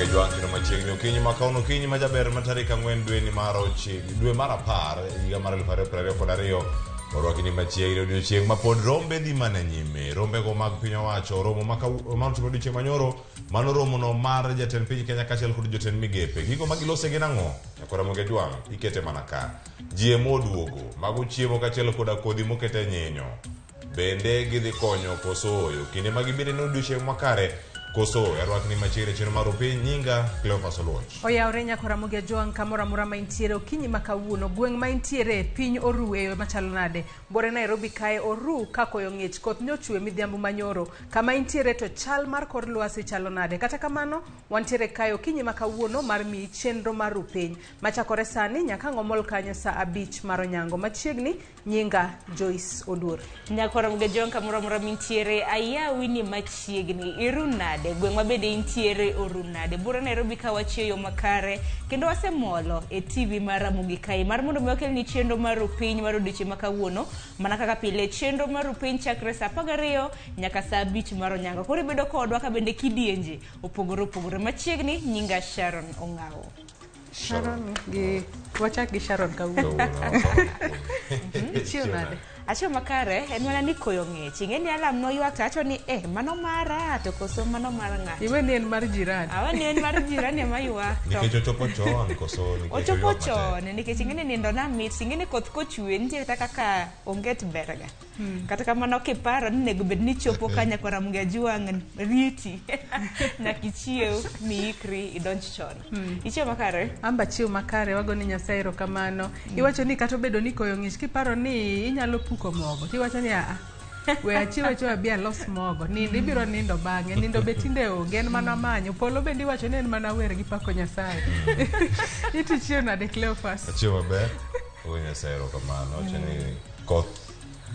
Ramogi Jwang' kendo machiegni okinyi ma kawuono okinyi ma jaber ma tarik ang'wen dweni mar ochiko dwe mar apar higa mar 2022 orwaki ni machiegni odiochieng' ma pod rombe dhi mana nyime rombego mag piny owacho romo ma manotimore odiochieng' manyoro mano romono mar jatend piny Kenya kaachiel kod jotend migepe gigo ma gilose gin ang'o nyako Ramogi Jwang' ikete mana ka GMO oduogo mago chiemo kaachiel koda kodhi mokete nyinyo Bende gidhi konyo koso ooyo? Kinde ma gibende ne odiochieng' makare koso ooyo? Arwakni machiegni e chenro mar Upiny, nyinga Cleophas Oluoch. Oyawre nyako Ramogi Ajwang' kamoro amora ma intiere okinyi ma kawuono. Gweng' ma intiere piny oru e yo machalo nade? Bore Nairobi kae oru ka koyo ng'ich, koth nyochwe midhiambo manyoro. Kama intiere to chal mar kor lwasi chalo nade? Kata kamano, wantiere kae okinyi ma kawuono mar miyi chenro mar Rupiny machakore sani nyaka ang' omol kanyo saa abich mar onyango. Machiegni Nyinga Joyce Oduor. Nyakwar Mgajong kamoro amora mintiere ayawi ni machiegni iru nade gweng' ma bende intiere oru nade bura Nairobi ka wachieyo yo makare kendo wasemolo e TV mar Ramogi kae mar mondo mi wakelni chenro mar Rupiny mar odiochieng' ma kawuono mana kaka pile chenro mar Rupiny chakre saa 12 nyaka saa 5 mar onyango koro ibedo kodwa ka bende kidienje opogore opogore machiegni nyinga Sharon Ong'awo. Sharon gi wachak gi Sharon kawuono. Ichiew nade? Achiew makare en mana ni koyo ng'ich. Ing'e ni alam noywak to awacho ni eh mano mara to koso mano mar ng'a. Iwe ni en mar jirani. Awe ni en mar jirani ema ywak. To Nikech ochopo chon koso nikech ochopo oywak matek? chon nikech ing'e ni nindo na mit ing'e ni koth kochwe nitie kata kaka onget berga. Kata kamano kiparo ni onego bed ni ichopo ka nyakwar Ramogi Ajwang' riti nyaka ichiew miikri idonj chon. Ichiew makare? Amba chiew makare wago ni Nyasaye erokamano. Iwacho ni kata obedo ni koyo ng'ich kiparo ni inyalo puko mogo tiwacho ni aa we achiew achiewa abi alos mogo. Nindo ibiro nindo bang'e. Nindo be tinde onge en mana manyo. Polo bende iwacho ni en mana wer gi pako Nyasaye. Iti chiew nade Cleophas? Achiew maber. Ogo Nyasaye erokamano. Awacho ni koth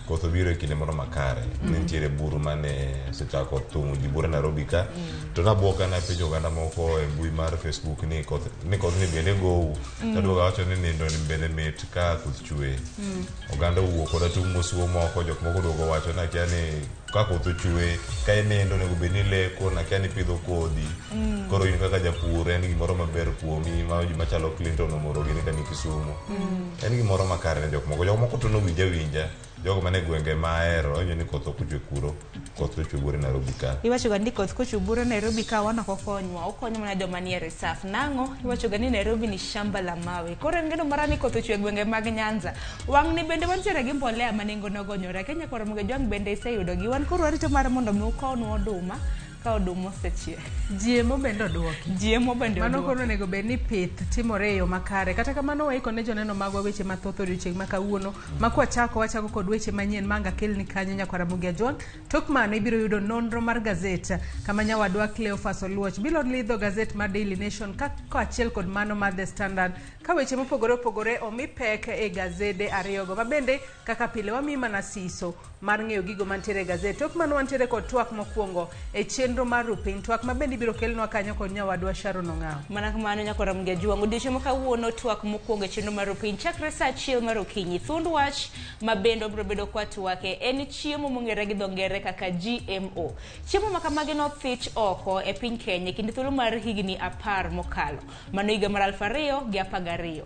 koth obiro e kinde moro makare mm. ne nitiere buru mane osechako thung'o ji buore Nairobi ka mm. to nabuok ka napenjo oganda moko e mbui mar Facebook ni koth ni koth ni bende gou mm. taduogo awacho ni nindo ni bende mit ka koth chwe mm. oganda owuok koda tung' mosuo moko jok moko oduogo wacho ni akia ni ka koth ochwe ka inindo onego bed ni ileko nakia ni ipidho kodhi mm. koro in kaka japur en gimoro maber kuomi ma ji machalo Clinton omoro gini ka ni Kisumu mm. En gimoro makare ne jok moko. Jok moko to nowinj awinja. Jogo mane gwenge ma ahero, awinjo ni koth ok ochwe kuro, koth to ochwe buore Nairobi ka. Iwacho ga ni koth kochwe buore Nairobi ka wan ok okonywa, okonyo mana joma nie reserve. Nang'o? Iwacho ga ni Nairobi ni shamba la mawe. Koro en geno mara ni koth ochwe e gwenge mag Nyanza. Wang' ni bende wantiere gi mbolea ma nengone ogonyore. Kenya kwar Ramogi Ajwang' bende iseyudo gi. Wan koro warito mar mondo mi ukownwa oduma Ka oduma osechiek. GMO bende oduoki. GMO bende Mano oduoki. koro onego bed ni pith timore e yo makare. Kata kamano waiko ne joneno magwa weche mathoth odiochieng' ma kawuono. Ma kwachako wachako kod weche manyien ma anga kelni kanyo nyakwar Ramogi Ajwang'. Tok mano ibiro yudo nonro mar gazet kama nyawadwa Cleophas Oluoch biro lidho gazet mar Daily Nation ka kaachiel kod mano mar The Standard ka weche mopogore opogore omi pek e gazede ariyogo. Ma bende kaka pile wamiyi mana siso mar ng'eyo gigo mantiere e gazet. Tok mano wantiere kod twak mokwongo e chenro mar Rupiny, twak ma bende ibiro kelnwa kanyo kod nyawadwa Sharon Ong'awo. Mana kamano nyakwar Ramogi Ajwang', odiochieng' ma kawuono twak mokwongo e chenro mar Rupiny chakre saa achiel mar okinyi. Thuond wach ma bende wabiro bedo kwatwake en chiemo mong'ere gi dho ngere kaka GMO. Chiemo ma kamagi nothich oko e piny Kenya e kinde thuolo mar higni apar mokalo. Mano higa mar 2012.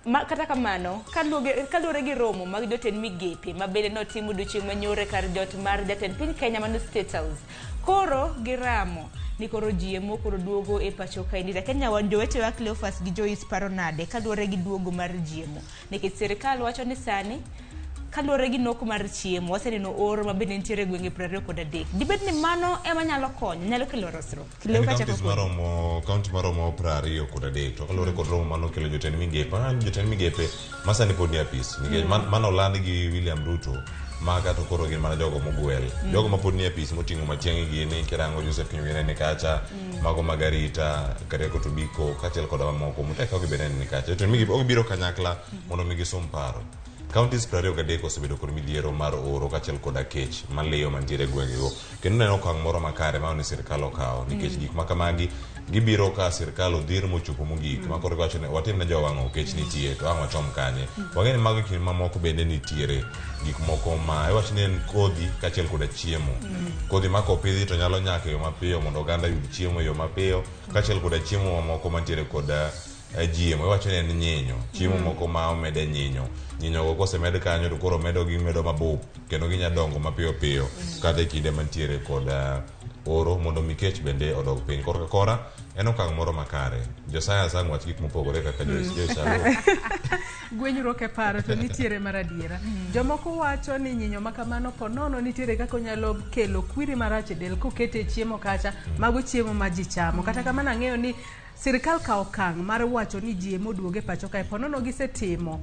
Ma, kata kamano, kaluwore gi romo mag jotend migepe ma bende notim odiochieng' manyoro e kar jot mar jatend piny Kenya mano State House, koro giramo ni koro GMO koro duogo e pacho kaendi. To Kenya wan jowetewa Cleophas gi Joyce paro nade kaluwore gi duogo mar GMO? Nikech sirikal wacho ni sani kaluwore gi nok mar chiemo, waseneno oro ma bende nitiere e gwenge 23. Dibed ni mano ema nyalo konyo, nyalo kelo resruok? En Cleo kachako counties kodi. maromo county maromo 23 to kaluwore kod romo mane okelo jotend migepe mano jotend migepe ma sani pod ni apis nikech man- mane oland gi William Ruto maga to koro gin mana jogo mogwel jogo ma pod ni apis moting'o Matiang'i gini kirango Joseph Kinyugi ni kacha mago mag arita Karioko Tobiko kaachiel koda mamoko Mutahi Kagwe bende ni kacha jotend migepe ok biro kanyakla mondo mi gisum paro. Counties 23 osebedo kod midhiero mar oro kaachiel koda kech maliyo mantiere e gwengego. Kendo neno okang' moro makare ma ni sirkal okawo nikech gik ma kamagi gibiro ka sirkal odhir mochopo mogik ma koro giwacho ni watim ne jowang'o kech nitie to ang' wachom kanye. Wang'e ni mago e kinde mamoko bende nitiere gik moko ma iwacho ni en kodhi kaachiel koda chiemo. Kodhi ma kopidhi to nyalo nyak e yo mapiyo mondo oganda oyud chiemo e yo mapiyo kaachiel koda chiemo mamoko mantiere koda GMO iwacho ni en nyinyo chiemo moko ma omede nyinyo nyinyo go kosemed kanyo to koro medo gimedo mabup kendo ginya dongo mapiyo piyo kata e kinde mantiere kod oro mondo mi kech bende odog piny. Korka kora en okang' moro makare. Jo science ang' wach gik mopogore kaka Joyce Joyce Aluo. Gwenyruok e paro to nitiere mar adiera. Jomoko wacho ni nyinyo ma kamano po nono nitiere kaka onyalo kelo kwiri marach e del kokete e chiemo kacha, mago chiemo ma ji chamo. Kata kamano ang'eyo ni sirikal kawo okang' mar wacho ni GMO oduog e pacho kae po nono gisetimo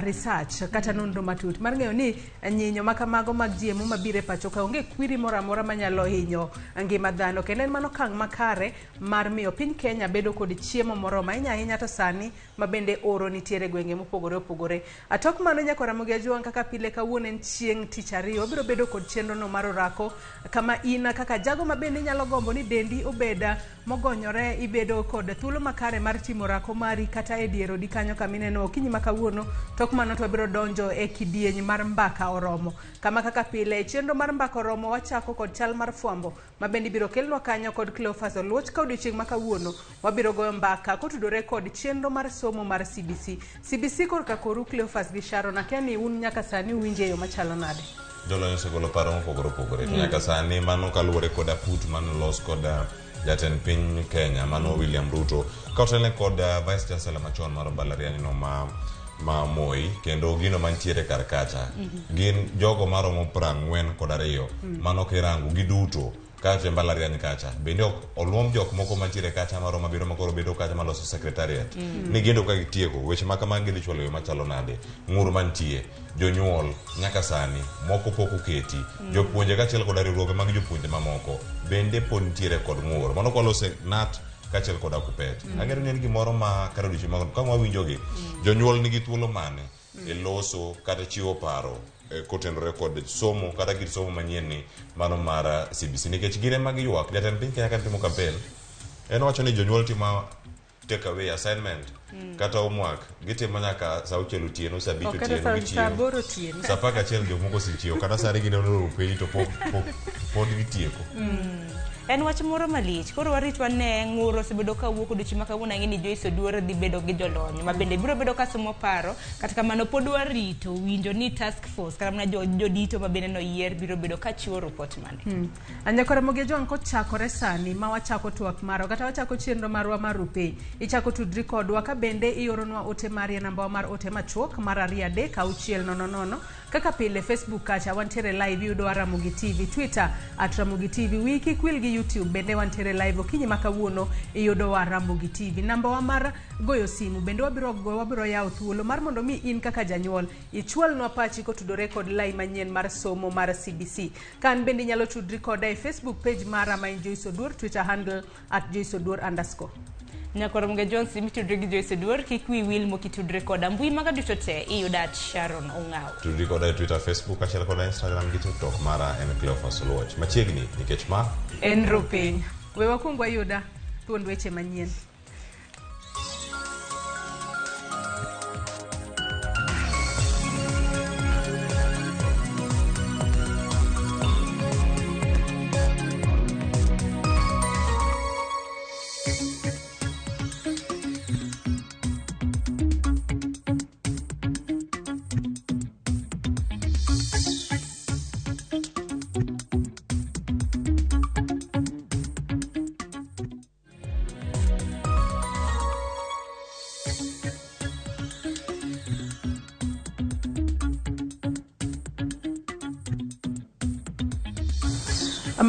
research kata nonro matut mar ng'eyo ni nyinyo ma kamago mag GMO mabiro e pacho ka onge kwiri moro amora manyalo hinyo ngima dhano kendo en mano okang' makare mar miyo piny Kenya bedo kod chiemo moromo ahinya ahinya to sani ma bende oro nitiere e gwenge mopogore opogore. Tok mano nyaka Ramogi Ajwang' kaka pile kawuono en chieng' tich ariyo wabiro bedo kod chenro no mar orako kama in kaka jago ma bende inyalo gombo ni dendi obed mogonyore ibedo kod thuolo makare mar timo orako mari kata e dier odi kanyo kama ineno okinyi ma kawuono. Tok mano to wabiro donjo e kidieny mar mbaka oromo kama kaka pile e chenro mar mbaka oromo wachako kod chal mar fwambo ma bende ibiro kelnwa kanyo kod Cleophas Oluoch ka odiochieng' ma kawuono wabiro goyo mbaka kotudore kod chenro mar somo mar CBC. CBC korka koru Cleophas gi Sharon akia ni un nyaka sani uwinje e yo machalo nade? Jolony osegolo paro mopogore opogore to nyaka sani mano kaluwore kod aput manolos kod jatend piny Kenya mano William Ruto ka otelne kod Vice Chancellor machon mar mbalariany no ma Moi kendo gino mantiere kar kacha gin jogo maromo 42 mano kirango giduto kacha e mbalariany kacha bende ok oluom jok moko mantiere kacha maromo abiriyo makoro bedo kacha maloso secretariat ni gendo ka gitieko weche ma kamagi gidhi chwalo yo machalo nade ng'ur mantie jonyuol nyaka sani moko pok oketi jopuonje kaachiel koda riwruoge mag jopuonje mamoko bende pod nitiere kod ng'ur mano kwalose nat kaachiel kod akupet ang'eyo ni en gimoro ma kar odiochieng' ma ka wawinjogi jonyuol nigi thuolo mane e loso kata chiwo paro kotenore kod somo kata kit somo manyien ni mano mar CBC nikech gin ema giywak jatend piny Kenya ka timo campaign en wacho ni jonyuol timo take away assignment kata homework gitimo nyaka saa auchiel otieno saa abich Ok kata otieno saa gichiewo aboro otieno. saa apar gachiel jomoko osechiewo kata sani gineno piny to pod gitieko. En wach moro malich. Koro warit wane ng'ur osebedo ka wuok odiochieng' ma kawuono ang'e ni Joyce Oduor dhi bedo gi jolony ma bende biro bedo ka somo paro. Kata kamano pod warito winjo ni task force kata mana jodito ma bende noyier biro bedo ka chiwo report mane. Anyako Ramogi Ajwang' kochakore sani ma wachako twak marwa kata wachako chenro marwa mar Rupey ichako tudri kodwa ka bende ioronwa ote mari e nambawa mar ote machuok mar 2 3 6 0 0 kaka pile Facebook kacha wantiere live iyudowa Ramogi TV, Twitter at Ramogi TV, wiyi kik wil gi YouTube bende wantiere live okinyi ma kawuono iyudowa Ramogi TV. Nambawa mar goyo simu bende wabiro yawo thuolo mar mondo mi in kaka janyuol ichwalnwa pachi kotudore kod lai manyien mar somo mar CBC. Ka an bende inyalo tudri koda e Facebook page mara ma en Joyce Oduor, Twitter handle at Joyce Oduor underscore. Nyako Ramogi Jones mitudri gi Joyce Oduor kik wiyi wil mokitudre koda mbui maga duto te iyuda at Sharon Ong'aw. Tudri koda e Twitter, Facebook kaachiel koda Instagram gi TikTok mara en Cleophas Oluoch. Machiegni nikech ma En Rupiny. We wakwong wayuda thuond weche manyien.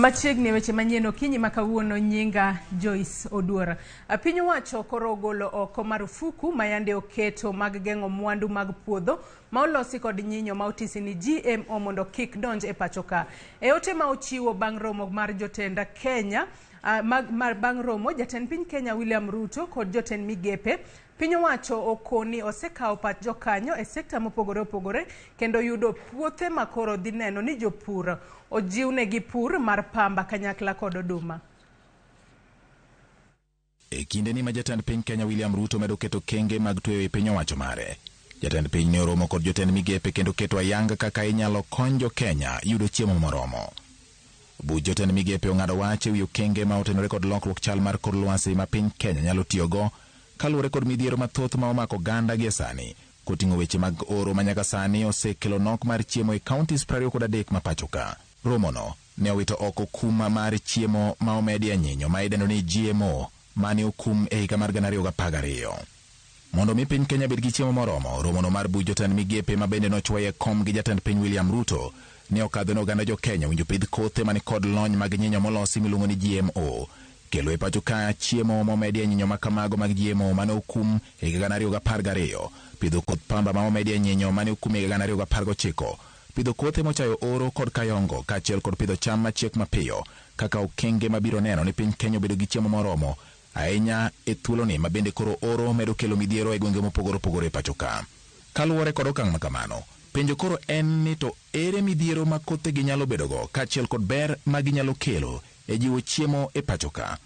Machiegni weche manyien okinyi ma kawuono nyinga Joyce Oduor. Piny owacho koro ogolo oko marufuku ma yande oketo mag geng'o mwandu mag puodho ma olosi kod nyinyo ma otisi ni GMO mondo kik donj e pacho ka. E ote ma ochiwo bang' romo mar jotend Kenya Mar bang' romo jatend piny Kenya William Ruto kod jotend migepe, piny owacho okoni osekawo pach jokanyo e sekta mopogore opogore kendo yudo puothe makoro dhi neno ni jopur ojiwnegi pur mar pamba kanyakla kod oduma. E kindeni ma jatend piny Kenya William Ruto medo keto kenge mag tweyo e piny owacho mare, jatend piny ne oromo kod jotend migepe kendo keto ayanga kaka inyalo kony jo Kenya yudo chiemo moromo. Buch jotend migepe ong'ado wach ewi okenge ma otenore kod lokruok chal mar kor lwasi ma piny Kenya nyalo tiyogo kaluwore kod midhiero mathoth ma omako oganda gie sani, koting'o weche mag oro ma nyaka sani osekelo nok mar chiemo e counties 23 ma pacho ka. Romono ne owito oko kum mar chiemo ma omedi e nyinyo ma idendo ni GMO mane okum e higa mar 2012. Mondo mi piny Kenya bed gi chiemo moromo, romono mar buch jotend migepe ma bende nochwoye e kom gi jatend piny William Ruto ne okadho ne oganda jo Kenya winjo pidh kothe mani kod lony mag nyinyo molosi miluongo ni GMO. Kelo e pacho ka chiemo momedi e nyinyo ma kamago mag GMO mane okum e higa 2012, pidho koth pamba ma omedi e nyinyo mane okum e higa 2019, pidho kothe mochayo oro kod kayongo kaachiel kod pidho cham machiek mapiyo kaka okenge mabiro neno ni piny Kenya obedo gi chiemo moromo ahinya e thuoloni ma bende koro oro medo kelo midhiero e gwenge mopogore opogore e pacho ka. Kaluwore kod okang' ma kamano, penjo koro en ni to ere midhiero ma kothegi nyalo bedogo kaachiel kod ber ma ginyalo kelo e jiwo chiemo e pacho ka.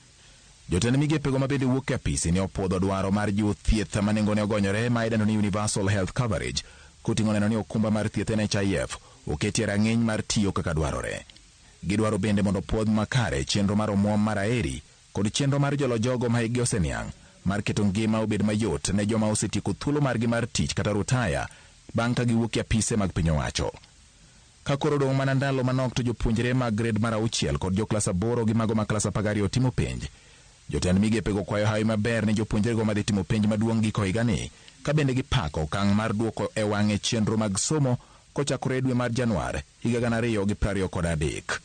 Jotend migepego ma bende wuok e apisi ne opuodho dwaro mar jiwo thieth ma nengone ogonyore ma idendo ni Universal Health Coverage, koting'o neno ni okumba mar thieth NHIF oketi e rang'iny mar tiyo kaka dwarore. Gidwaro bende mondo puodh makare chenro mar omuom mar Aheri kod chenro mar jolo jogo ma hikgi oseniang' mar keto ngima obed mayot ne joma osetieko thuolo margi mar tich kata rutaya bang' ka giwuok e apise mag piny owacho. Ka koro odong' mana ndalo manok to jopuonjre mag grade mar 6 kod joklas 8 gi mago mag klas 12 timo penj. Jotend migepego kwayo hawi maber ne jopuonjrego madhi timo penj maduong' giko higani, ka bende gipako okang' mar duoko e wang'e chenro mag somo kochakore dwe mar Januar higa 2023.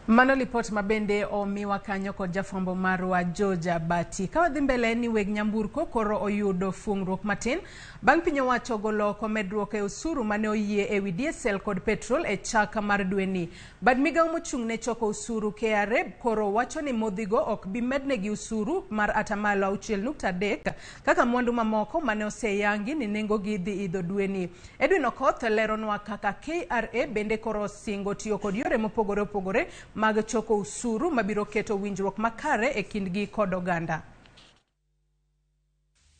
Mano lipot ma bende omiwa kanyo kod jafwambo marwa George Abati. Ka wadhi mbele ni weg nyamburko koro oyudo fuong'ruok matin bang' piny owacho golo oko medruok e osuru mane oyie ewi diesel kod petrol e chak mar dweni. Bad migawo mochung' ne choko osuru KRA koro wacho ni modhigo ok bi mednegi osuru mar atamalo 6.3 kaka mwandu mamoko mane oseyangi ni nengogi dhi idho dweni. Edwin Okoth leronwa kaka KRA bende koro osingo tiyo kod yore mopogore opogore mag choko osuru mabiro keto winjruok makare e kindgi kod oganda.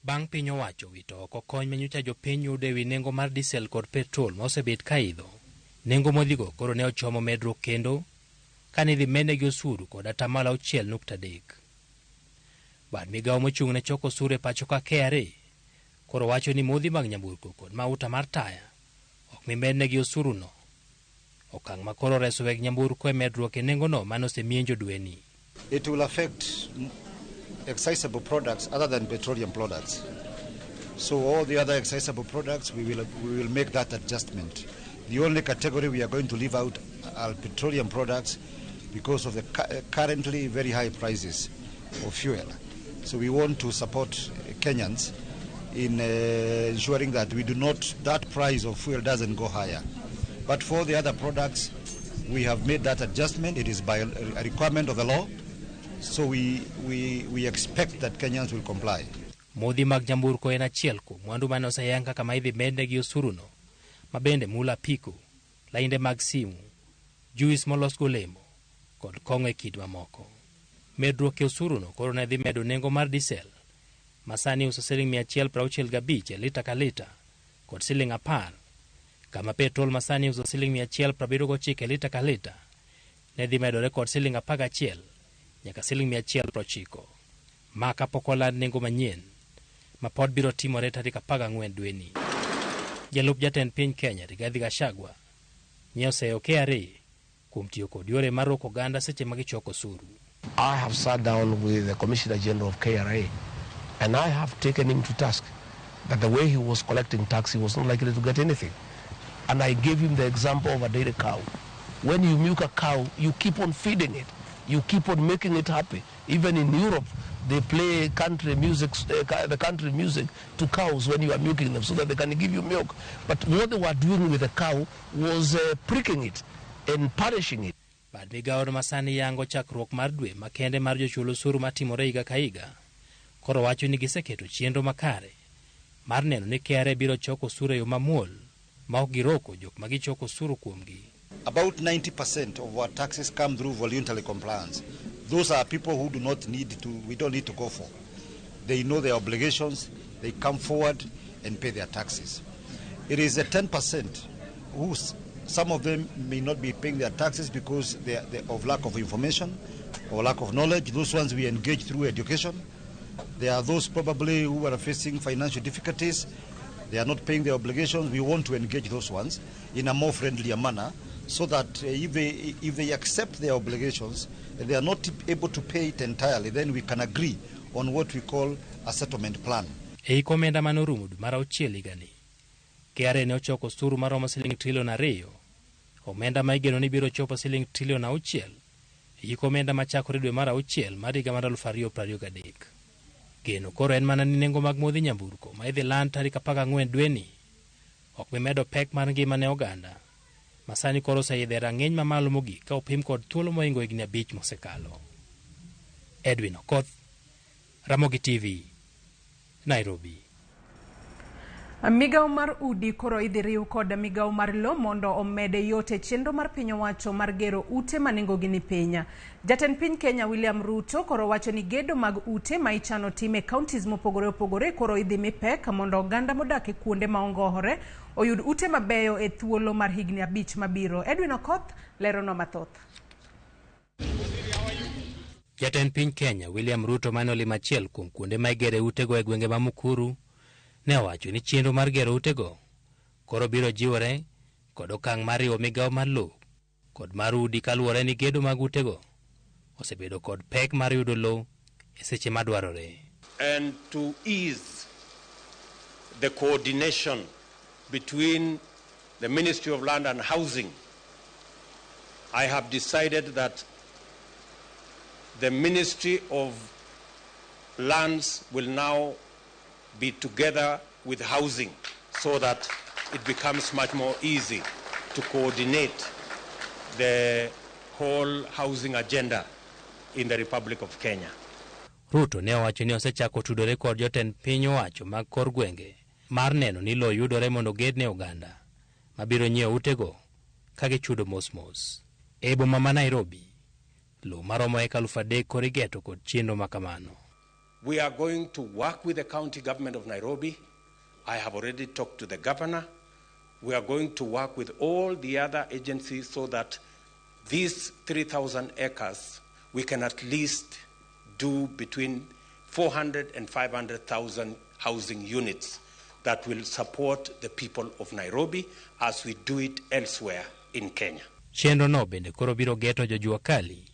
Bang' piny owacho wito oko kony ma nyocha jopiny yudo ewi nengo mar diesel kod petrol ma osebet ka idho, nengo modhigo koro ne ochomo medruok kendo kane idhi mednegi osuru kod atamalo 6.3. Bad migawo mochung' ne choko osuru e pacho ka KRA koro wacho ni modhi mag nyamburko kod mauta mar taya ok mi mednegi osuruno. Okang' ma koro reso weg nyamburko e medruok e nengono mane osemienjo dweni. It will affect excisable products other than petroleum products. So all the other excisable products, we will make that adjustment. The only category we are going to leave out are petroleum products because of the currently very high prices of fuel. So we want to support Kenyans in ensuring that we do not, that price of fuel doesn't go higher. But for the other products, we have made that adjustment. It is by a requirement of the law. So we expect that Kenyans will comply. Modhi mag nyamburko en achiel kuom mwandu mane oseyang kaka ma idhi mednegi osuruno, ma bende mulo apiko, lainde mag simu, juis molos golemo, kod kong'o e kit mamoko. Medruok e osuruno koro ne dhi medo nengo mar diesel, ma sani uso siling 165 e lita ka lita, kod siling 10, kama petrol ma sani uso siling 179 e lita ka lita, ne dhi medore kod siling 11 nyaka siling 190. Ma kapok oland nengo manyien, ma pod biro timore tarik 14 dweni. Jalup jatend piny Kenya Rigathi Gachagua ne oseyo KRA kuom tiyo kod yore mar rwako oganda seche ma gichoko osuru. I have sat down with the Commissioner General of KRA and I have taken him to task that the way he was collecting tax, he was not likely to get anything. And I gave him the example of a dairy cow. When you milk a cow, you keep on feeding it. You keep on making it happy. Even in Europe, they play country music, the country music to cows when you are milking them so that they can give you milk. But what they were doing with the cow was pricking it and punishing it. Bad migawono ma sani yango chakruok mar dwe makende mar jochul osuru matimore higa ka higa, koro wacho ni giseketo chenro makare mar neno ni KRA biro choko osuru e yo mamuol ma ok giroko jok ma gichoko osuru kuomgi. About 90% of our taxes come through voluntary compliance. Those are people who do not need to, we don't need to go for. They know their obligations, they come forward and pay their taxes. It is a 10% who, some of them may not be paying their taxes because they are of lack of information or lack of knowledge. Those ones we engage through education. There are those probably who are facing financial difficulties. They are not paying their obligations. We want to engage those ones in a more friendlier manner so that if they accept their obligations and they are not able to pay it entirely, then we can agree on what we call a settlement plan. E hik omenda mane orumo dwe mar auchiel higani, KRA ne ochoko osuru maromo siling trilion 2, omenda ma igeno ni biro chopo siling trilion 6 e hik omenda machakore dwe mar auchiel mar higa mar 2023. Geno koro en mana ni nengo mag modhi nyamburko ma idhi land tarik 14 dweni ok bi medo pek mar ngima ne oganda ma sani koro oseidho e rang'iny mamalo mogik ka opim kod thuolo mohingo higni 5 mosekalo. Edwin Okoth, Ramogi TV, Nairobi. Migawo mar udi koro idhi riw kod migawo mar lowo mondo omede yot e chenro mar piny owacho mar gero ute ma nengogi ni piny. Jatend piny Kenya William Ruto koro wacho ni gedo mag ute ma ichano tim e counties mopogore opogore koro idhi mi pek mondo oganda modak e kuonde ma ongohore oyud ute mabeyo e thuolo mar higni 5 mabiro. Edwin Okoth leronwa mathoth. Jatend piny Kenya William Ruto mane olimo achiel kuom kuonde ma igere utego e gwenge ma Mukuru ne owacho ni chenro mar gero utego koro biro jiwore kod okang' mar riwo migawo mar lowo kod mar udi kaluwore ni gedo mag utego osebedo kod pek mar yudo lowo e seche madwarore. And to ease the coordination between the Ministry of Land and Housing, I have decided that the Ministry of Lands will now be together with housing so that it becomes much more easy to coordinate the whole housing agenda in the Republic of Kenya. Ruto ne owacho ni osechako tudore kod jotend piny owacho mag kor gwenge mar neno ni lowo yudore mondo ged ne oganda mabiro nyiewo utego ka gichudo mos mos. E boma ma Nairobi, lowo maromo eka 3,000 koro igeto kod chenro makamano. We are going to work with the county government of Nairobi. I have already talked to the governor. We are going to work with all the other agencies so that these 3,000 acres, we can at least do between 400 and 500,000 housing units that will support the people of Nairobi as we do it elsewhere in Kenya. Chenro no bende koro biro geto jojua kali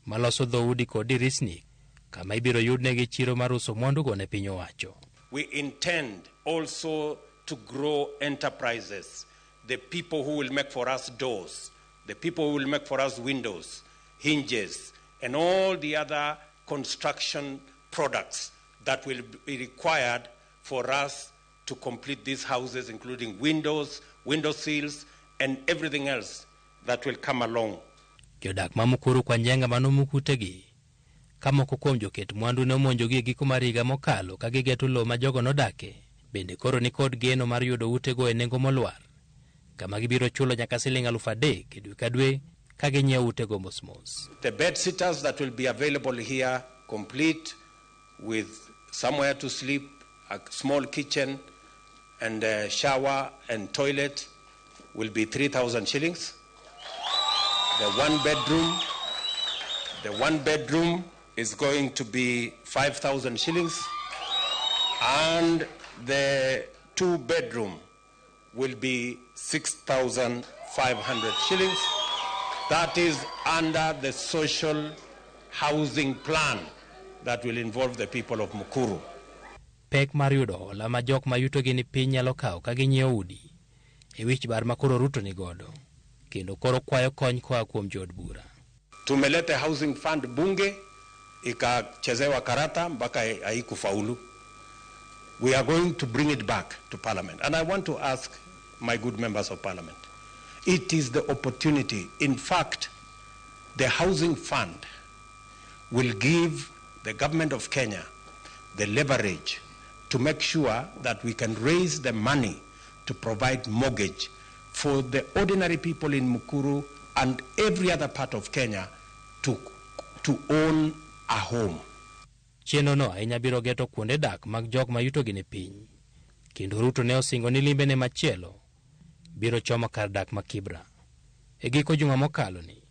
maloso dhoudi kod dirisni kama ibiro yudnegi chiro mar uso mwandugo ne piny owacho. We intend also to grow enterprises, the people who will make for us doors, the people who will make for us windows, hinges, and all the other construction products that will be required for us to complete these houses, including windows, window sills, and everything else that will come along. Jodak ma Mukuru kwa Njenga manomuk utegi ka moko kuom joket mwandu ne omonjogi e giko mar higa mokalo ka gigeto lowo ma jogo nodake, bende koro ni kod geno mar yudo utego e nengo molwar, kama gibiro chulo nyaka siling 3,000 e dwe ka dwe ka ginyiewo utego mos mos. The bed sitters that will be available here, complete with somewhere to sleep, a small kitchen, and a shower and toilet, will be 3,000 shillings. The one bedroom is going to be 5,000 shillings, and the two bedroom will be 6,500 shillings. That is under the social housing plan that will involve the people of Mukuru. Pek mar yudo hola ma jok ma yutogi ni piny nyalo kawo ka ginyiewo udi e wich bar ma koro Ruto ni godo, kendo koro kwayo kony koa kuom jood bura. Tumeleta housing fund bunge, ikachezewa karata mpaka haikufaulu. We are going to bring it back to parliament. And I want to ask my good members of parliament, it is the opportunity. In fact, The housing fund will give the government of Kenya the leverage to make sure that we can raise the money to provide mortgage for the ordinary people in Mukuru and every other part of Kenya to own a home. Chenro no ahinya biro geto kuonde dak mag jok ma yutogi ni piny. Kendo Ruto ne osingo ni limbene machielo biro chomo kar dak ma Kibra. E giko juma mokalo ni,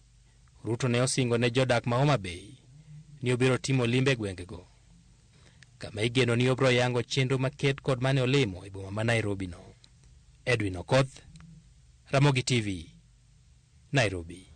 Ruto ne osingo ne jodak ma Homa Bay ni obiro timo limbe e gwengego, kama igeno ni obiro yango chenro maket kod mane olimo e boma ma Nairobi no. Edwin Okoth, Ramogi TV, Nairobi.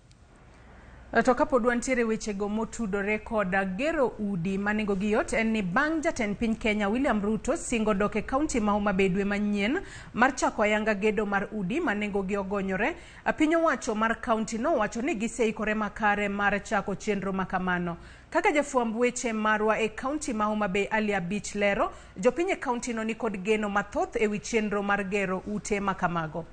To kapod wantiere wechego motudore kod gero udi ma nengogi yot en ni bang' jatend piny Kenya William Ruto singo dok e kaunti ma Homa Bay dwe manyien mar chako ayanga gedo mar udi ma nengogi ogonyore, piny owacho mar kaunti no owacho ni giseikore makare mar chako chenro makamano. Kaka jafwamb weche marwa e kaunti ma Homa Bay Ali Abich lero, jopiny e kaunti no nikod geno mathoth ewi chenro mar gero ute makamago.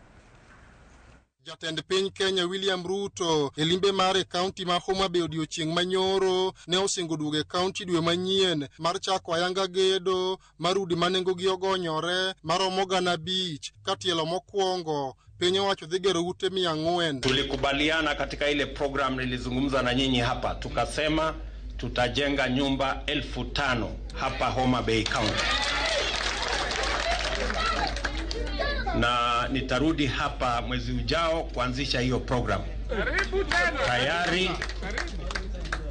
Jatend piny Kenya William Ruto e limbe mare e kaunti ma Homa Bay odiochieng' manyoro ne osingo duogo e kaunti dwe manyien mar chako ayanga gedo mar udi ma nengogi ogonyore maromo 5,000 ka tielo mokwongo piny owacho dhi gero ute 400. Tulikubaliana katika ile program nilizungumza na nyinyi hapa, tukasema tutajenga nyumba 5,000 hapa Homa Bay County, na nitarudi hapa mwezi ujao kuanzisha hiyo program. Tayari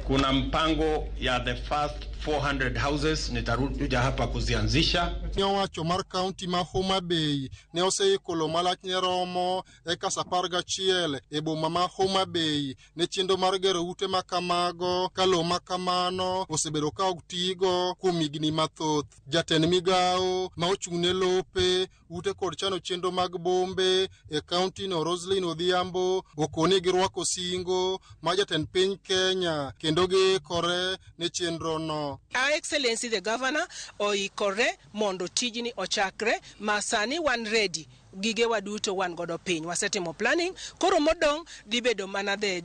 kuna mpango ya the first 400 houses, nitarudi hapa kuzianzisha. Piny owacho mar kaunti ma Homa Bay ne oseiko lowo malach ne romo ekas 11 e boma ma Homa Bay ne chenro mar gero ute makamago ka lowo makamano osebedo ka ok tigo kuom higni mathoth. Jatend migawo ma ochung' ne lope, ute kod chano chenro mag bombe e kaunti no Roselyn Odhiambo okoni girwako singo ma jatend piny Kenya kendo giikore ne chenro no. Her Excellency the Governor oikore mondo tijni ochakre ma sani wan ready, gigewa duto wan godo piny, wasetimo planning, koro modong' dhi bedo mana the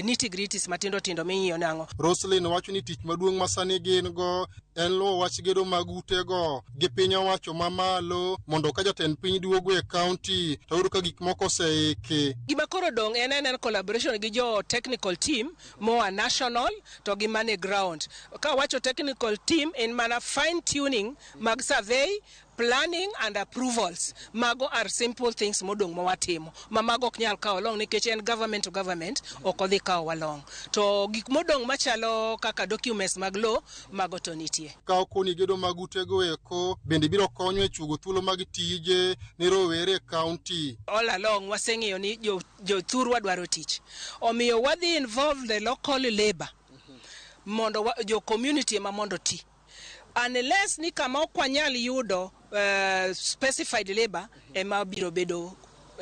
nitty gritties matindo tindo ming'iyo nang'o. Roselyn wacho ni tich maduong' ma sani gin go en luwo wach gedo mag utego gi piny owacho mamalo mondo ka jatend piny duogo e kaunti to yudo ka gik moko oseiki. Gima koro dong' en collaboration gi jo technical team moa national to gi mane ground. Ka wacho technical team en mana fine tuning mag survey, planning and approvals. Mago are simple things modong' mawatimo. Ma mago ok nyal kawo long nikech en government to government ok odhi kawo long. To gik modong' machalo kaka documents mag law mago to nitie. Ka okoni gedo mag utego eko bende biro konyo e chugo thuolo mag tije ne rowere e kaunti. All along waseng'iyo ni jothurwa dwaro tich. Omiyo wadhi involve the local labor mondo jo community ema mondo ti. Unless ni kama ok wanyal yudo specified labor ema biro bedo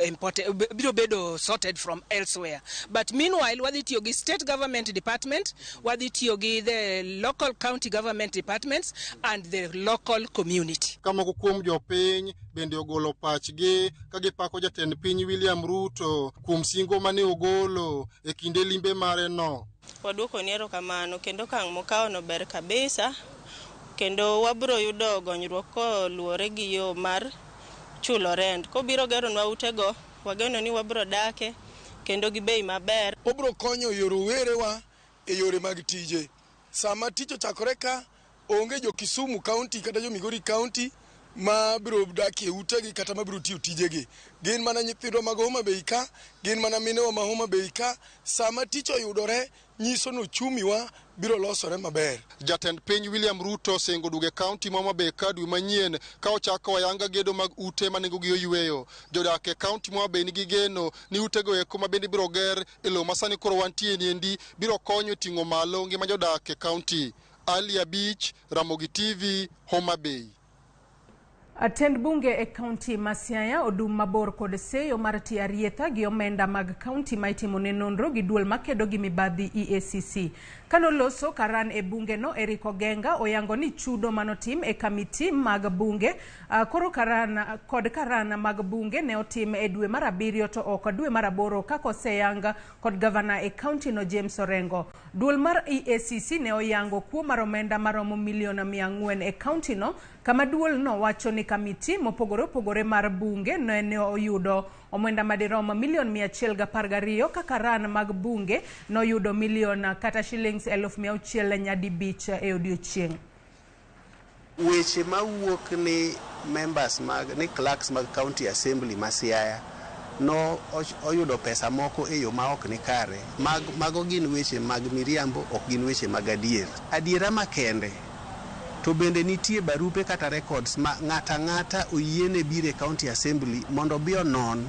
imported, biro bedo sorted from elsewhere. But meanwhile wadhi tiyo gi state government department, wadhi tiyo gi the local county government departments and the local community. Ka moko kuom jopiny bende ogolo pachgi ka gipako jatend piny William Ruto kuom singo mane ogolo e kinde limbe mare no. Waduoko ni erokamano kendo okang' mokawono ber kabisa, kendo wabiro yudo gonyruok koluwore gi yo mar chulo rent. Kobiro geronwa utego, wageno ni wabiro dake kendo gi bei maber. Obiro konyo rowerewa e yore mag tije. Sama tich ochakore ka, onge jo Kisumu County kata jo Migori County ma biro dak e utegi kata ma biro tiyo tijegi. Gin mana nyithindwa mag Homa Bay ka, gin mana minewa ma Homa Bay ka. Sama tich oyudore, nyiso ni uchumiwa biro losore maber. Jatend piny William Ruto osingo duogo e kaunti ma Homa Bay ka dwe manyien ka ochako ayanga gedo mag ute ma nengogi oyweyo. Jodak e kaunti ma Homa Bay nigi geno ni utego eko ma bende biro ger e lowo ma sani koro wantie ni endi biro konyo e ting'o malo ngima jodak e kaunti. Ali Abich, Ramogi TV, Homa Bay. Atend bunge e kaunti ma Siaya odum mabor kod seyo mar tiyo arietha gi omenda mag kaunti ma itimone nonro gi duol makedo gi mibadhi EACC. Kanoloso karan e bunge no, Eric Ogenga oyango ni chudo manotim e kamiti mag bunge koro karan kod karan mag bunge ne otim e dwe mar 7 to ok dwe mar 8 kaka oseyang kod gavana e kaunti no James Orengo. Duol mar EACC ne oyango kuo mar omenda maromo milion 400 e kaunti no, kama duol no wacho ni kamiti mopogore opogore mar bunge ne oyudo omenda madirom milion 112 kaka ran mag bunge noyudo milion kata shillings 650,000 e odiochieng'. Weche mawuok ni members mag ni clerks mag county assembly ma Siaya no oyudo pesa moko e yo ma ok ni kare. Mago gin weche mag miriambo, ok gin weche mag adier. Adiera makende to bende nitie barupe kata records ma ng'ata ng'ata oyiene biro e county assembly mondo obi onon.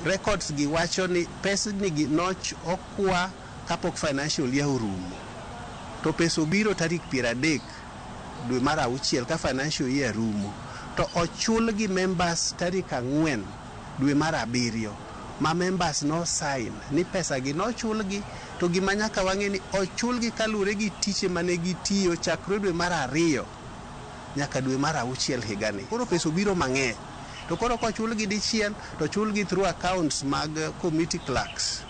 Records gi wacho ni pesni gi noch okwa kapok financial year orumo. To pesa obiro tarik 30 dwe mar 6 ka financial year rumo. To ochul gi members tarik 4 dwe mar 7 ma members no sign ni pesa gi nochulgi, to gima nyaka wang'e ni ochulgi kaluwore gi tiche mane gitiyo chakre dwe mar 2 nyaka dwe mar 6 higani. Koro pesa obiro mang'eny. To koro kochulgi dichiel to chulgi through accounts mag committee clerks.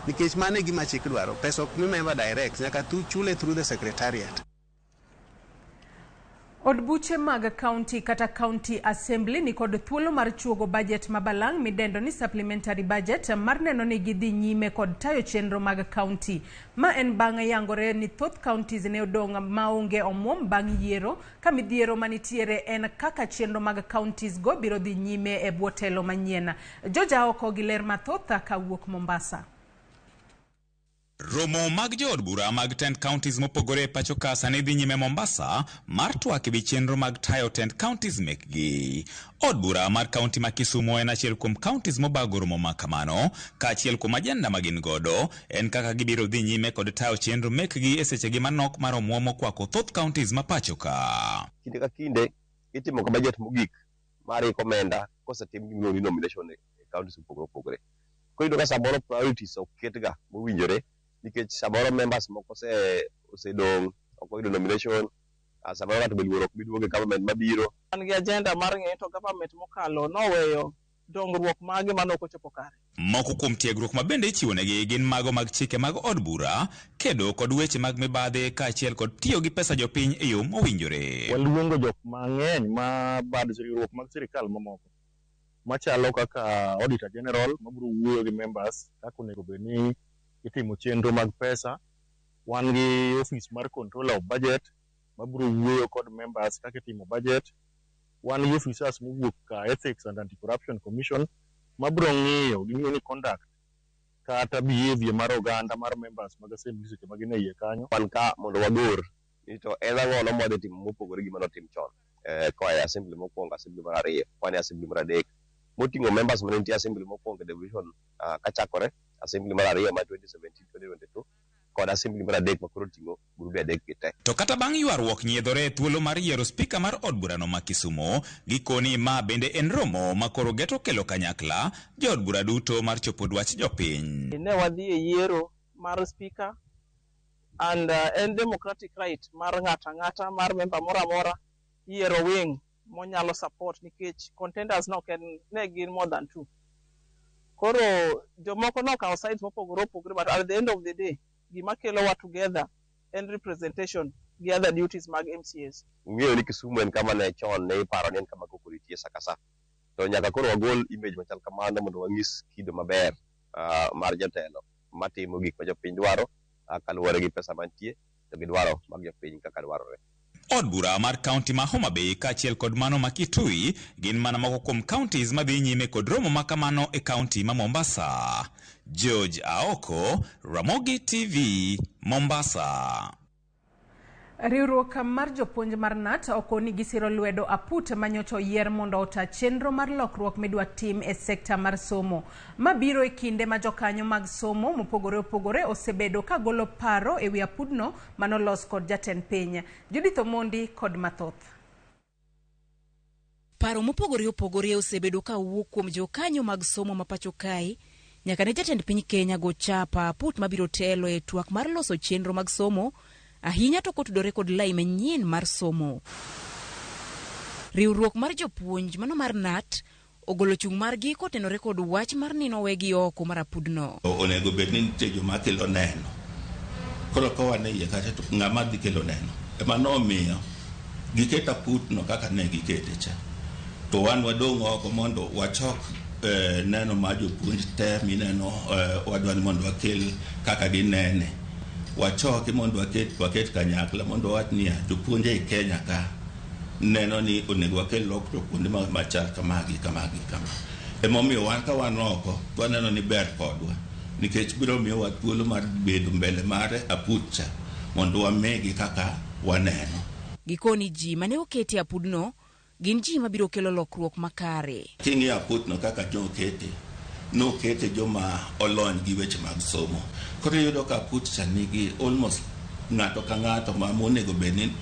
Nikech mano e gima chik dwaro. Pesa ok mi member direct, nyaka chule through the secretariat. Od buche mag county kata county assembly ni kod thuolo mar chuogo budget mabalang' midendo ni supplementary budget mar neno ni gidhi nyime kod tayo chenro mag county. Ma en bang' yangore ni thoth counties ne odong' maonge omuom bang' yiero, ka midhiero manitiere en kaka chenro mag counties go biro dhi nyime e bwo telo manyien. Joja oko gi ler mathoth kawuok Mombasa. Romo mag jood bura mag tend counties mopogore e pacho ka sani dhi nyime Mombasa mar twak ewi chenro mag tayo tend counties mekgi. Od bura mar kaunti ma Kisumu en achiel kuom counties mobago romo ma kamano, kaachiel kuom ajenda ma gin godo en kaka gibiro dhi nyime kod tayo chenro mekgi e sechegi manok mar omuom mokwako thoth counties ma pacho ka. Kinde ka kinde itimo ga budget mogik mar iko omenda kosetim gimiluongo ni nomination e counties mopogore opogore. Koro iyudo ka samoro priorities ok ketga mowinjore nikech samoro members moko osedong' ok oyudo nomination, samoro ng'ato be luoro ok bi duogo e government mabiro. An gi agenda mar ng'eyo to government mokalo noweyo dongruok mage mane ok ochopo kare. Moko kuom tiegruok ma bende ichiwonegi gin mago mag chike mag od bura, kedo kod weche mag mibadhi kaachiel kod tiyo gi pesa jopiny e yo mowinjore. Waluongo jok mang'eny ma bad riwruok mag sirikal mamoko machalo kaka Auditor General mabiro wuoyo gi members kaka onego bed ni itimo chenro mag pesa. Wan gi office mar Controller of Budget mabiro wuoyo kod members kaka itimo budget. Wan gi officers mowuok ka Ethics and Anti-Corruption Commission mabiro ng'iyo ging'iyo ni conduct kata behavior mar oganda mar members mag assembly seche ma gin e iye kanyo. Wan ka mondo wagor ni to en ang'ono mwadhi timo mopogore gi manotim chon koa e assembly mokwongo, assembly mar 2, wan e assembly mar 3 moting'o members mane nitie assembly mokwongo e devolution kachakore assembly mar 2 mar 2017-2022 kod assembly mar 3 ma koro oting'o grube 3 gi te. To kata bang' ywaruok nyiedhore e thuolo mar yiero spika mar od burano ma Kisumu, gikoni ma bende en romo ma koro geto kelo kanyakla jood bura duto mar chopo dwach jopiny. Ne wadhi e yiero mar spika and en democratic right mar ng'ato ang'ata mar member moro amora yiero wing monyalo support nikech contenders no en ne gin more than 2. Koro jomoko nokawo sides mopogore opogore, but at the end of the day gima kelowa together en representation gi other duties mag MCAs. Ung'eyo ni Kisumu en kama ne chon ne iparo ni en kama koko nitie sa ka sa. To nyaka koro wagol image machal kamano mondo wanyis kido maber mar jatelo matimo gik ma jopiny dwaro kaluwore gi pesa mantie to gi dwaro mag jopiny kaka dwarore. Od bura mar kaunti ma Homa Bay kaachiel kod mano ma Kitui gin mana moko kuom counties madhi nyime kod romo ma kamano e kaunti ma Mombasa. George Aoko, Ramogi TV, Mombasa. Riwruok mar jopuonj mar KNUT okoni gisiro lwedo aput manyocha oyier mondo ota chenro mar lokruok midwa tim e sekta mar somo. Ma biro e kinde ma jokanyo mag somo mopogore opogore osebedo ka golo paro ewi apudno manolos kod jatend piny. Judith Omondi kod mathoth. Paro mopogore opogore osebedo ka wuok kuom jokanyo mag somo ma pacho kae nyaka ne jatend piny Kenya go chapa aput mabiro telo e twak mar loso chenro mag somo ahinya to kotudore kod lai manyien mar somo. Riwruok mar jopuonj mano mar KNUT ogolo chung' margi kotenore kod wach mar ni nowegi oko mar apudno. Onego bed ni nitie joma kelo neno. Koro ka wan e iye kacha to ng'ama dhi kelo neno. Ema nomiyo giketo aputno kaka ne gikete cha. To wan wadong' oko mondo wachok neno mar jopuonj te mineno wadwa ni mondo wakel kaka ginene. Wachoki mondo waket kanyakla mondo wawach niya jopuonj ei Kenya ka neno ni onego wakel lokruok kuonde machal kama gi kama gi kama. Emomiyo wan ka wan oko to waneno ni ber kodwa nikech biro miyowa thuolo mar bedo mbele mar aput cha mondo wamigi kaka waneno. Gikoni ji mane oketi e apudno gin ji mabiro kelo lokruok makare. King'iyo aputno kaka nokete, nokete joma olony gi weche mag somo. Koro iyudo ka aput cha nigi almost ng'ato ka ng'ato ma monego bed ni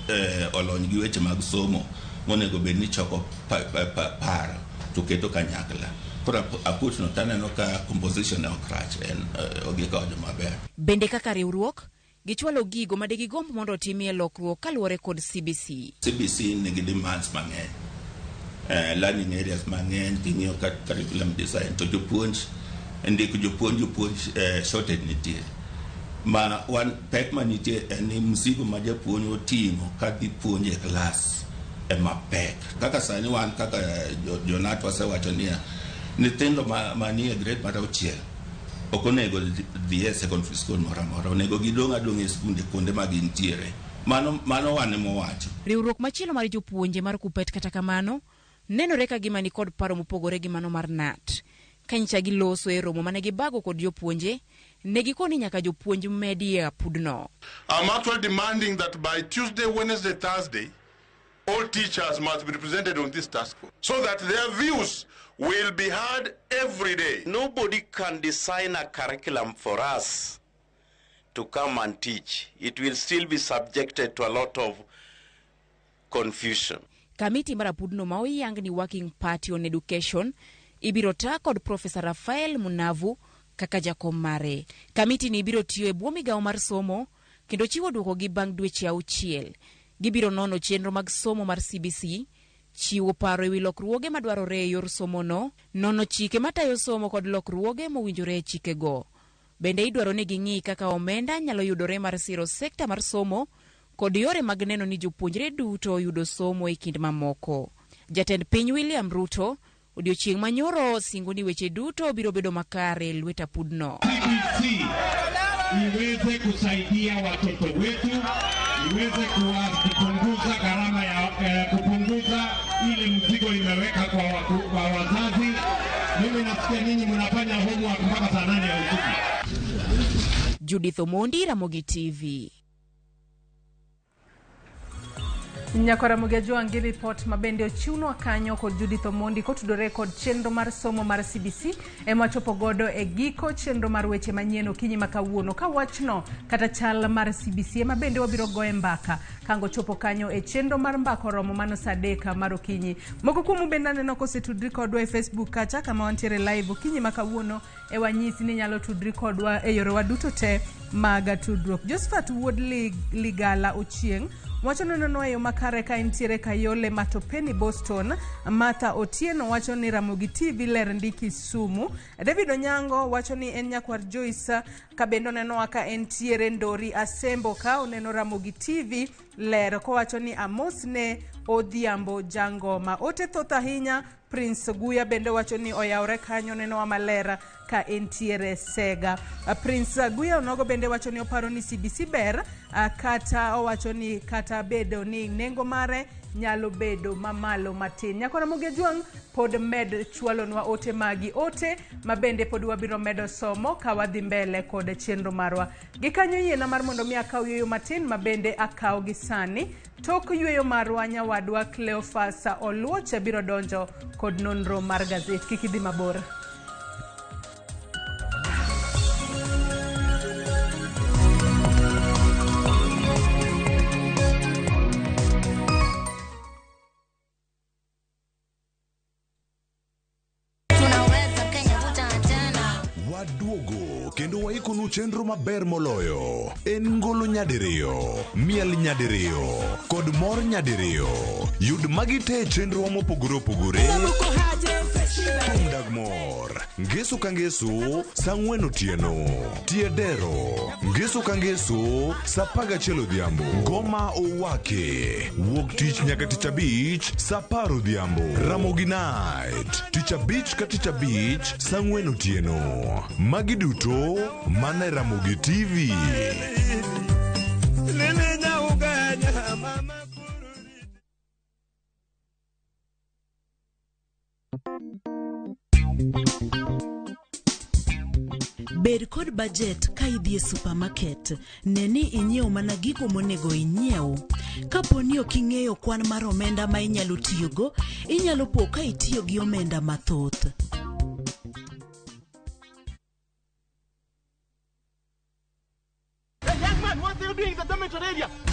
olony gi weche mag somo, monego bed ni choko paro to keto kanyakla. Koro aputno taneno ka composition ne ok rach, en ogikonyo maber. Bende kaka riwruok, gichwalo gigo ma degigomb mondo otimie lokruok kaluwore kod CBC. CBC nigi demands mang'eny, learning areas mang'eny, king'iyo curriculum design to jopuonj ndiko jopuonj shortage nitie. Ma wan pek manitie en ni mzigo ma japuonj oting'o kadhi puonjo e klas ema pek. Kaka sani wan kaka jonat wasewacho niya, nyithindo manie grade mar 6 ok onego dhi e secondary school moro amora, onego gidong' adong'a e skunde kuonde ma gintiere. Mano wan ema owacho. Riwruok machielo mar jopuonje mar KUPPET kata kamano nenore ka gima nikod paro mopogore gi mano mar KNUT. Ka nyicha giloso e romo mane gibago kod jopuonje, ne gikoni nyaka jopuonj medi e apudno. I'm actually demanding that by Tuesday, Wednesday, Thursday, all teachers must be represented on this task force so that their views will be heard every day. Nobody can design a curriculum for us to come and teach. It will still be subjected to a lot of confusion. Kamiti mar apudno ma oyang ni Working Party on Education ibiro ta kod Profesa Rafael Munavu kaka jakom mare. Kamiti ni ibiro tiyo e bwo migawo mar somo kendo chiwo dwokogi bang' dweche 6. Gibiro nono chenro mag somo mar CBC, chiwo paro ewi lokruoge madwarore e yor somono, nono chike matayo somo kod lokruoge mowinjore e chikego. Bende idwaro ni ging'i kaka omenda nyalo yudore mar siro sekta mar somo kod yore mag neno ni jopuonjre duto yudo somo e kind mamoko. Jatend piny William Ruto odiochieng' manyoro singo ni weche duto biro bedo makare e lwet apudno. CBC iweze kusaidia watoto wetu, iweze kupunguza gharama ya kupunguza ile mzigo imeweka kwa wazazi. Mimi nasikia ninyi mnafanya homework mpaka saa 8 ya usiku. Judith Omondi, Ramogi TV. Nyakwara Ramogi Ajwang' gi ripot mabende ochiwnwa kanyo kod Judith Omondi kotudore kod chenro mar somo mar CBC ema chopo godo e giko chenro mar weche manyien okinyi ma kawuono. Ka wachno kata chal mar CBC ema bende wabiro goye mbaka kango chopo kanyo e chenro mar mbaka oromo mano saa 3 mar okinyi. Moko kuomu bende aneno kosetudri kodwa e Facebook kacha kama wantiere live okinyi ma kawuono e wanyisi ni nyalo tudri kodwa e yorewa duto te mag tudruok. Josephat Wuod Ligala Ochieng' wacho ni e yo makare ka entiere Kayole Matopeni Boston. Martha Otieno wacho ni Ramogi TV ler ndi Kisumu. David Onyango wacho ni en nyakwar Joyce ka bende onenowa ka entiere Ndori Asembo ka oneno Ramogi TV ler kowacho ni amos ne Odhiambo Jangoma. Ote thoth ahinya. Prince Guya bende wacho ni oyawre kanyo nenowa maler ka entiere Sega. Prince Guya onogo bende wacho ni oparo ni CBC ber kata owacho ni kata bedo ni nengo mare nyalo bedo mamalo matin. Nyakwara Ramogi Ajwang' pod med chwalonwa ote magi, ote mabende pod wabiro medo somo ka wadhi mbele kod chenro marwa. Gikanyo yiena mar mondo mi akaw yueyo matin mabende akaw gi sani. Tok yueyo marwa nyawadwa Cleophas Oluoch biro donjo kod nonro mar gazet. Kik idhi mabor. To chenro maber moloyo en ngolo nyadiriyo, miel nyadiriyo, kod mor nyadiriyo. Yud magi te e chenrowa mopogore opogore. Thum dag mor, ngeso ka ngeso, saa ang'wen otieno. Tie dero, ngeso ka ngeso, saa 11 odhiambo. Ngoma owake, wuok tich nyaka tich abich, saa 10 odhiambo. Ramogi Night, tich abich ka tich abich, saa 4 otieno. Magi duto mana e Ramogi TV. Bed kod bajet ka idhi e supermarket. Ne ni inyiewo mana gigo monego inyiew. Kapo ni ok ing'eyo kwan mar omenda ma inyalo tiyogo, inyalo po ka itiyo gi omenda mathoth.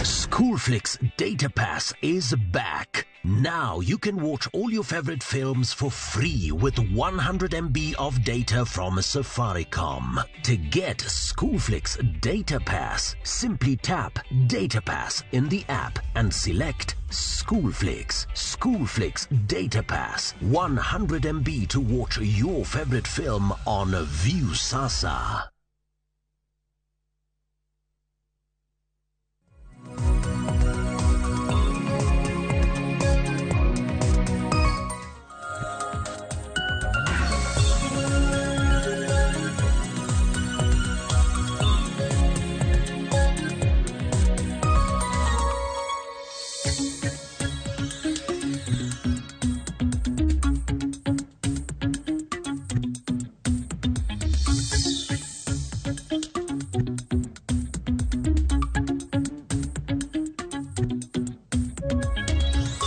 Schoolflix Data Pass is back. Now you can watch all your favorite films for free with 100 MB of data from Safaricom. To get Schoolflix Data Pass, simply tap Data Pass in the app and select Schoolflix. Schoolflix Data Pass. 100 MB to watch your favorite film on Viusasa.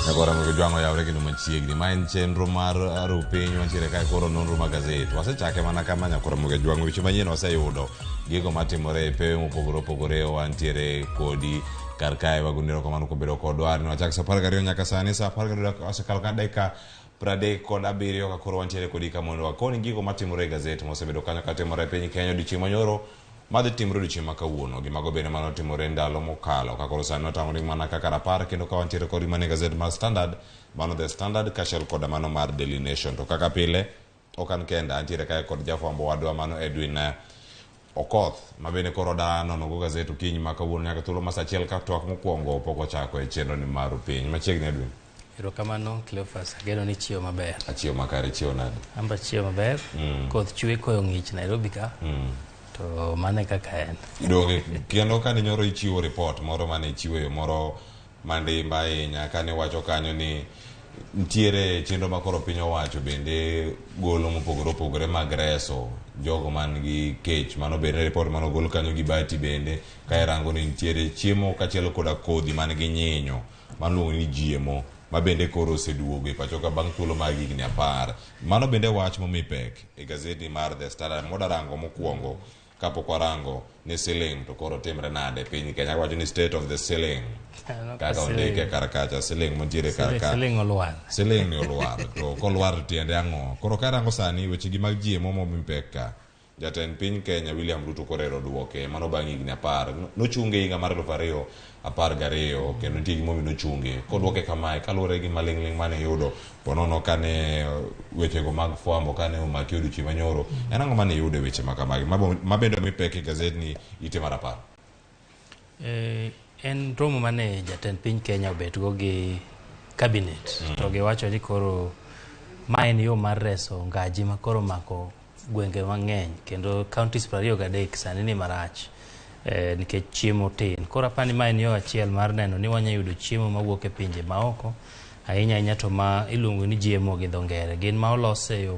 Nyakora Mugejwang' oyawre kendo machiegni. Ma en chenro mar ru piny wantiere kae koro nonro mag gazet. Wasechake mana kama Nyakora Mugejwang' weche manyien waseyudo. Gigo matimore e pewe mopogore opogore wantiere kodi kar kae wagoni erokamano kuom bedo kodwa. Ne wachak saa 12 nyaka sani saa 12 osekalo ka dakika 37 ka koro wantiere kodi ka mondo wakoni gigo matimore e gazet mosebedo kanyo katimore e piny Kenya odiochieng' manyoro madhi timore odiochieng' ma kawuono. Gi mago bende manotimore ndalo mokalo. Ka koro sani watang'o ni mana kaka rapar kendo ka wantiere kod mana e gazet mar Standard, mano The Standard kaachiel koda mano mar Daily Nation. To kaka pile, ok an kenda, antiere kae kod jafwambo wadwa mano Edwin Okoth, ma bende koro da nono go gazet okinyi ma kawuono nyaka thuolo ma saa achiel ka twak mokwongo pok ochako e chenro ni mar piny. Machiegni Edwin. Erokamano Cleophas, ageno ni ichiewo maber. Achiewo makare, ichiewo nade? An be achiewo maber. Koth chwe koyo ng'ich Nairobi ka. To mano e kaka en. Donge kendo kane nyoro ichiwo report moro mane ichiwo e yo moro mandimba ahinya kane iwacho kanyo ni nitiere chenro ma koro piny owacho bende golo mopogore opogore mag reso jogo man gi kech. Mano bende report mane ogol kanyo gi Bati bende ka irango ni nitiere chiemo kaachiel koda kodhi man gi nyinyo maluongo ni GMO ma bende koro oseduogo e pacho ka bang' thuolo mar higni 10. Mano bende wach momi pek e gazeti mar The Standard modarango mokwongo kapok warango ni siling to koro timre nade e piny Kenya. Wacho ni state of the siling kaka ondike kar kacha siling mantiere kar ka. Siling olwar. Siling ni olwar to kolwar to tiende ang'o? Koro karango sani weche gi mag GMO momi pek ka Jatend piny Kenya William Ruto korero duoke mano bang' higni 10 nochunge higa mar 2012 kendo nitie gimomiyo nochunge koduoke kamae kaluwore gi maling'ling' mane yudo ponono kane wechego mag fwambo kane omaki odiochieng' manyoro en ang'o mane iyudo e weche makamagi ma bende omi pek e gazetni ite mar 10? En romo mane jatend piny Kenya obetgo gi cabinet to giwacho ni koro ma en yo mar reso ngaji ma koro mako gwenge mang'eny kendo counties 23 sani ni marach nikech chiemo tin. Koro apani ma en yo achiel mar neno ni wanya yudo chiemo mawuok e pinje maoko ahinya ahinya to ma iluongo ni GMO gi dho ngere. Gin ma olos e yo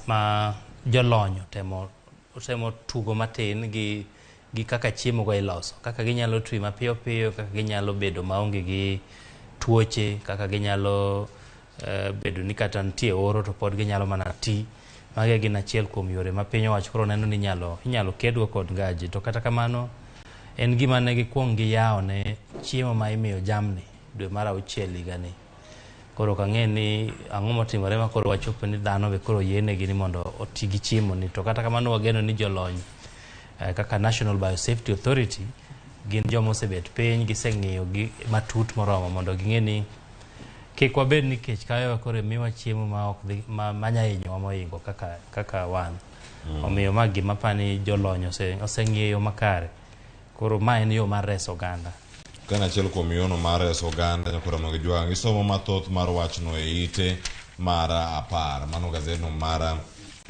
ma jolony otemo tugo matin gi kaka chiemo go iloso, kaka ginyalo twi mapiyo piyo, kaka ginyalo bedo maonge gi tuoche, kaka ginyalo bedo ni kata nitie oro to pod ginyalo mana ti. Magi gin achiel kuom yore ma piny owacho koro neno ni inyalo kedgo kod ngaji. To kata kamano en gima ne gikuong giyawo ne chiemo ma imiyo jamni dwe mar 6 higani. Koro ok ang'e ni ang'o motimore ma koro wachopo ni dhano be koro yienegi ni mondo oti gi chiemo ni. To kata kamano wageno ni jolony kaka National Biosafety Authority gin joma osebet piny, giseng'iyo gi matut moromo mondo ging'e ni kik wabed ni kech kayowa koro miwa chiemo ma ok dhi ma nya hinyowa mohingo kaka wan. Omiyo ma gima apani jolony oseng'iyo makare. Koro ma en yo mar reso oganda. Ka en achiel kuom yono mar reso oganda nyakora mag jwang' isomo mathoth mar wachno e ite mar 10 mano gazetno mar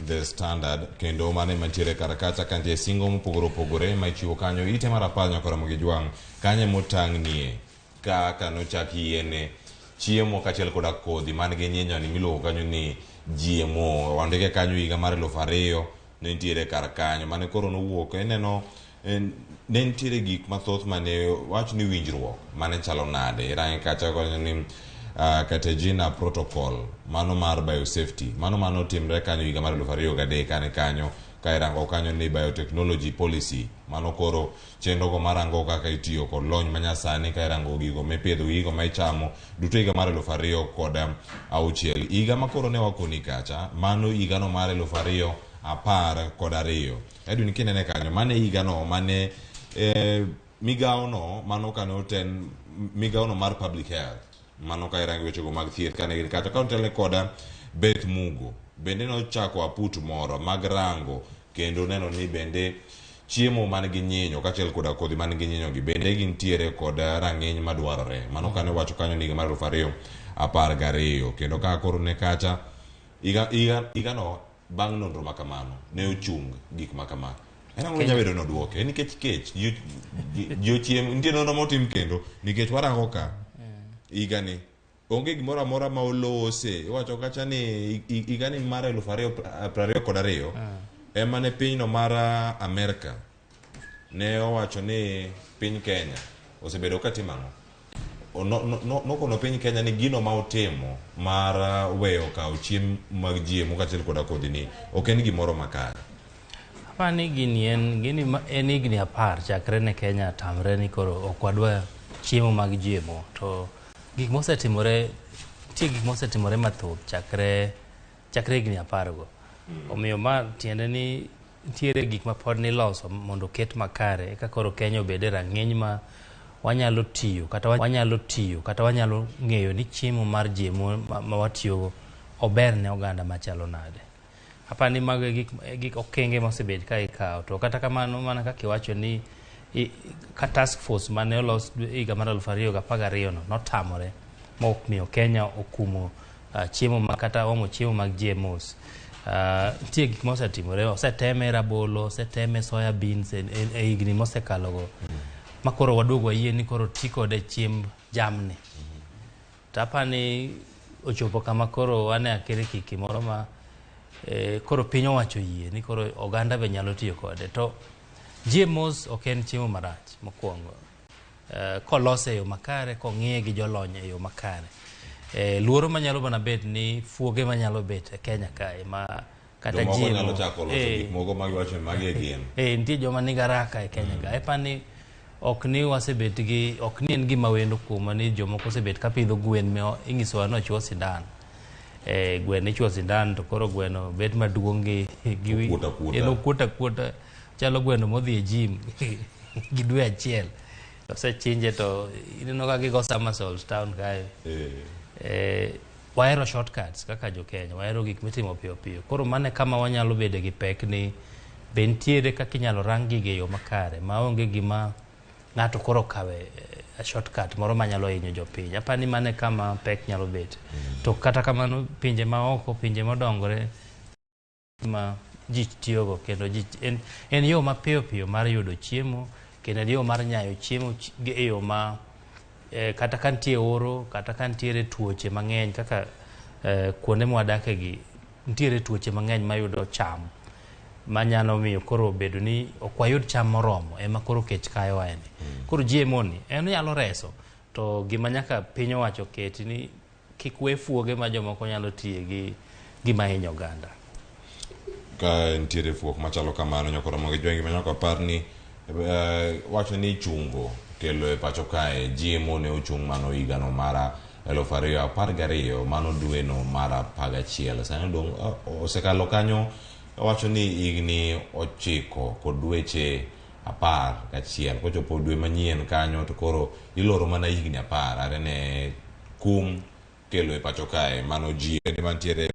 The Standard kendo mano ema nitiere kar kacha ka nitie singo mopogore opogore ma ichiwo kanyo ite mar 10 nyakora mag jwang' kanyo ema otang'nie kaka nochak yiene chiemo kaachiel koda kodhi man gi nyinyo ni miluongo kanyo ni GMO. Wandike kanyo higa mar 2000 ne nitiere kar kanyo mane koro nowuok ineno ne nitiere gik mathoth mane wach ni winjruok mane chalo nade irange kacha kanyo ni Cartagena Protocol mano mar biosafety mano mano timre kanyo higa mar 2003 kane kanyo ka irango kanyo ni biotechnology policy mano koro chenro go marango kaka itiyo kod lony manyasani ka irango gigo mipidho gigo ma ichamo duto higa mar 2006 higa ma koro ne wakoni kacha mano higano mar 2012 Edwin kinene kanyo mane higano mane migawono mano kane oten migawono mar public health mano ka irango wechego mag thieth kane gin kacha ka otelne koda Beth Mugo bende nochako aput moro mag rango kendo neno ni bende chiemo man gi nyinyo kaachiel koda kodhi man gi nyinyo gi bende gintiere kod rang'iny madwarore mano kane wacho kanyo ni higa mar 2012 kendo ka koro ne kacha higano bang' nonro ma kamano ne ochung gik ma kama en ang'o nyalo bedo ni oduoke en nikech kech ji ochiem nitie nonro motim kendo nikech warango ka higani onge gimoro amora ma olose iwacho kacha ni higani mar 2022 ema ne pinyno mar Amerka ne owacho ni piny Kenya osebedo ka timo ang'o nokono piny Kenya ni gino ma otimo mar weyo kawo chiemo mag GMO kaachiel koda kodhi ni ok en gimoro makare. Apani gini en higni 10 chakre ne Kenya tamre ni koro ok wadwa chiemo mag GMO to gik mosetimore nitie gik mosetimore mathoth chakre higni 10 go. Omiyo ma tiende ni nitiere gik ma pod niloso mondo oket makare eka koro Kenya obed e rang'iny ma wanyalo tiyo kata wanyalo ng'eyo ni chiemo mar GMO ma watiyogo ober ne oganda machalo nade. Apani mago gik okenge mosebed ka ikawo to kata kamano mana kaka iwacho ni ka task force mane olos higa mar 2012 no notamore momiyo Kenya okumo chiemo ma kata omo chiemo mag GMOs. Nitie gik mosetimore, oseteme rabolo, oseteme soya beans e higni mosekalogo ma koro waduogo wayie ni koro ti kode chiemb jamni. To apani ochopo kama koro wane akirikiki moro ma koro piny owacho yie ni koro oganda be nyalo tiyo kode. To GMOs ok en chiemo marach mokwongo. Kolose e yo makare, kong'iye gi jolony e yo makare. Luoro manyalo mana bet ni fuoge manyalo bet e Kenya kae ma kata GMO nyalo chako loso gik moko ma giwacho ni magi e gin. Nitie joma nigi haraka e Kenya kae. Apani ok ni wasebet gi ok ni en gima wendo kuomwa ni jomoko osebet ka pidho gwen ma ing'isowa ni ochuo sindan. Gweno ichuo sindan to koro gweno bet maduong' gi en okuot akuota chalo gweno modhi e gym gi dwe achiel. Osechinje to ineno ka gigo somersaults town kae. Wahero shortcuts kaka jo Kenya, wahero gik mitimo piyo piyo. Koro mano e kama wanyalo bede gi pek ni be nitiere kaka inyalo rang gigo e yo makare maonge gima ng'ato koro okawe a shortcut moro manyalo hinyo jopiny. Apani mano e kama pek nyalo bet. To kata kamano pinje maoko, pinje modongore ma ji tiyogo kendo ji en yo mapiyo piyo mar yudo chiemo kendo en yo mar nyayo chiemo e yo ma kata ka nitie oro, kata ka nitiere tuoche mang'eny kaka kuonde mwadake gi nitiere tuoche mang'eny mayudo cham manyalo miyo koro bedo ni ok wayud cham moromo ema koro kech kayowa eni. Koro GMO ni en nyalo reso to gima nyaka piny owacho keti ni kik we fuoge ma jomoko nyalo tiye gi gima hinyo oganda. Ka nitiere fuok machalo kamano nyakoro mogi jwengi ma nyaka par ni wacho ni chungo kelo e pacho kae GMO ne ochung' mano higano mar 2012 mano dweno mar 11. Sani odong' osekalo kanyo owacho ni higni 9 kod dweche 11. Kochopo dwe manyien kanyo to koro iloro mana higni 10 are ne kum kelo e pacho kae mano ji mantiere.